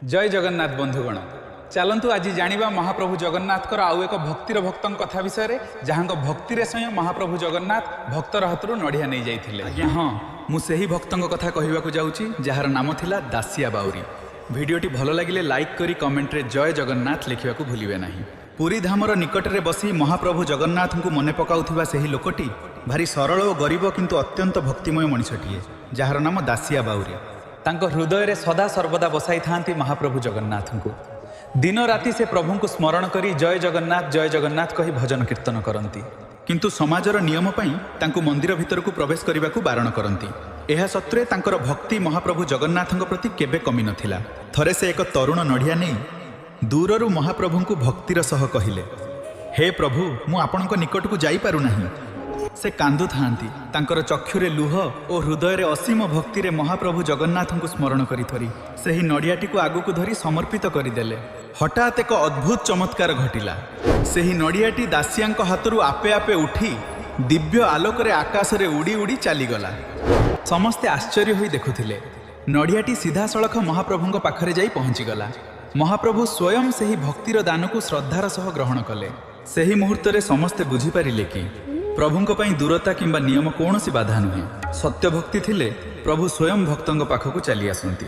ଜୟ ଜଗନ୍ନାଥ ବନ୍ଧୁଗଣ, ଚାଲନ୍ତୁ ଆଜି ଜାଣିବା ମହାପ୍ରଭୁ ଜଗନ୍ନାଥଙ୍କର ଆଉ ଏକ ଭକ୍ତିର ଭକ୍ତଙ୍କ କଥା ବିଷୟରେ, ଯାହାଙ୍କ ଭକ୍ତିରେ ସ୍ୱୟଂ ମହାପ୍ରଭୁ ଜଗନ୍ନାଥ ଭକ୍ତର ହାତରୁ ନଡ଼ିଆ ନେଇଯାଇଥିଲେ। ଆଜ୍ଞା ହଁ, ମୁଁ ସେହି ଭକ୍ତଙ୍କ କଥା କହିବାକୁ ଯାଉଛି ଯାହାର ନାମ ଥିଲା ଦାସିଆ ବାଉରୀ। ଭିଡ଼ିଓଟି ଭଲ ଲାଗିଲେ ଲାଇକ୍ କରି କମେଣ୍ଟରେ ଜୟ ଜଗନ୍ନାଥ ଲେଖିବାକୁ ଭୁଲିବେ ନାହିଁ। ପୁରୀ ଧାମର ନିକଟରେ ବସି ମହାପ୍ରଭୁ ଜଗନ୍ନାଥଙ୍କୁ ମନେ ପକାଉଥିବା ସେହି ଲୋକଟି ଭାରି ସରଳ ଓ ଗରିବ, କିନ୍ତୁ ଅତ୍ୟନ୍ତ ଭକ୍ତିମୟ ମଣିଷଟିଏ, ଯାହାର ନାମ ଦାସିଆ ବାଉରୀ। ତାଙ୍କ ହୃଦୟରେ ସଦା ସର୍ବଦା ବସାଇଥାନ୍ତି ମହାପ୍ରଭୁ ଜଗନ୍ନାଥଙ୍କୁ। ଦିନ ରାତି ସେ ପ୍ରଭୁଙ୍କୁ ସ୍ମରଣ କରି ଜୟ ଜଗନ୍ନାଥ, ଜୟ ଜଗନ୍ନାଥ କହି ଭଜନ କୀର୍ତ୍ତନ କରନ୍ତି। କିନ୍ତୁ ସମାଜର ନିୟମ ପାଇଁ ତାଙ୍କୁ ମନ୍ଦିର ଭିତରକୁ ପ୍ରବେଶ କରିବାକୁ ବାରଣ କରନ୍ତି। ଏହା ସତ୍ତ୍ୱେ ତାଙ୍କର ଭକ୍ତି ମହାପ୍ରଭୁ ଜଗନ୍ନାଥଙ୍କ ପ୍ରତି କେବେ କମି ନଥିଲା। ଥରେ ସେ ଏକ ତରୁଣ ନଡ଼ିଆ ନେଇ ଦୂରରୁ ମହାପ୍ରଭୁଙ୍କୁ ଭକ୍ତିର ସହ କହିଲେ, "ହେ ପ୍ରଭୁ, ମୁଁ ଆପଣଙ୍କ ନିକଟକୁ ଯାଇପାରୁନାହିଁ।" ସେ କାନ୍ଦୁଥାନ୍ତି। ତାଙ୍କର ଚକ୍ଷୁରେ ଲୁହ ଓ ହୃଦୟରେ ଅସୀମ ଭକ୍ତିରେ ମହାପ୍ରଭୁ ଜଗନ୍ନାଥଙ୍କୁ ସ୍ମରଣ କରି ଧରି ସେହି ନଡ଼ିଆଟିକୁ ଆଗକୁ ଧରି ସମର୍ପିତ କରିଦେଲେ। ହଠାତ୍ ଏକ ଅଦ୍ଭୁତ ଚମତ୍କାର ଘଟିଲା। ସେହି ନଡ଼ିଆଟି ଦାସିଆଙ୍କ ହାତରୁ ଆପେ ଆପେ ଉଠି ଦିବ୍ୟ ଆଲୋକରେ ଆକାଶରେ ଉଡ଼ି ଉଡ଼ି ଚାଲିଗଲା। ସମସ୍ତେ ଆଶ୍ଚର୍ଯ୍ୟ ହୋଇ ଦେଖୁଥିଲେ। ନଡ଼ିଆଟି ସିଧାସଳଖ ମହାପ୍ରଭୁଙ୍କ ପାଖରେ ଯାଇ ପହଞ୍ଚିଗଲା। ମହାପ୍ରଭୁ ସ୍ୱୟଂ ସେହି ଭକ୍ତିର ଦାନକୁ ଶ୍ରଦ୍ଧାର ସହ ଗ୍ରହଣ କଲେ। ସେହି ମୁହୂର୍ତ୍ତରେ ସମସ୍ତେ ବୁଝିପାରିଲେ କି ପ୍ରଭୁଙ୍କ ପାଇଁ ଦୂରତା କିମ୍ବା ନିୟମ କୌଣସି ବାଧା ନୁହେଁ। ସତ୍ୟ ଭକ୍ତି ଥିଲେ ପ୍ରଭୁ ସ୍ୱୟଂ ଭକ୍ତଙ୍କ ପାଖକୁ ଚାଲି ଆସନ୍ତି।